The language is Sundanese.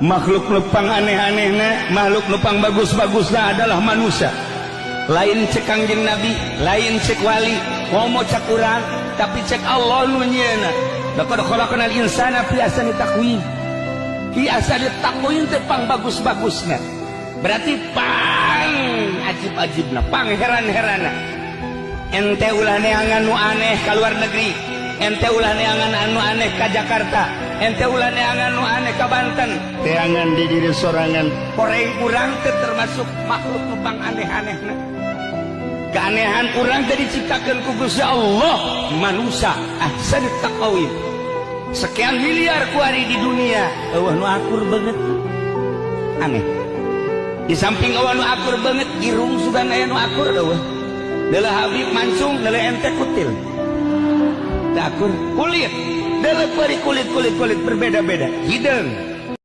Makhluk nu pang aneh-anehna, makhluk nu pang bagus-bagusna adalah manusia. Lain cek Kangjeng Nabi, lain cek wali, komo cek urang, tapi cek Allah nu nyieuna. Laqad khalaqnal insana fi ahsani taqwim. Fi ahsani taqwim teh pang bagus-bagusna. Berarti pang ajib-ajibna, pang heran-heranna. Ente ulah neangan nu aneh ka luar negeri, ente ulah neangan anu aneh ka Jakarta, ente ulah neangan nu aneh ka Banten, Teangan di diri sorangan. Koreng urang teh termasuk makhluk nu pang aneh-anehna. Keanehan urang teh diciptakan ku Gusti Allah, manusia ahsan taqwim. Sekian miliar kuari di dunia, euweuh nu akur banget. Aneh. Di samping euweuh nu akur banget, irung sugan aya nu akur euweuh. Deuleu Habib mancung, deuleu ente kutil. Teu akur. Kulit, deuleu kulit kulit kulit kulit berbeda-beda. Hideung.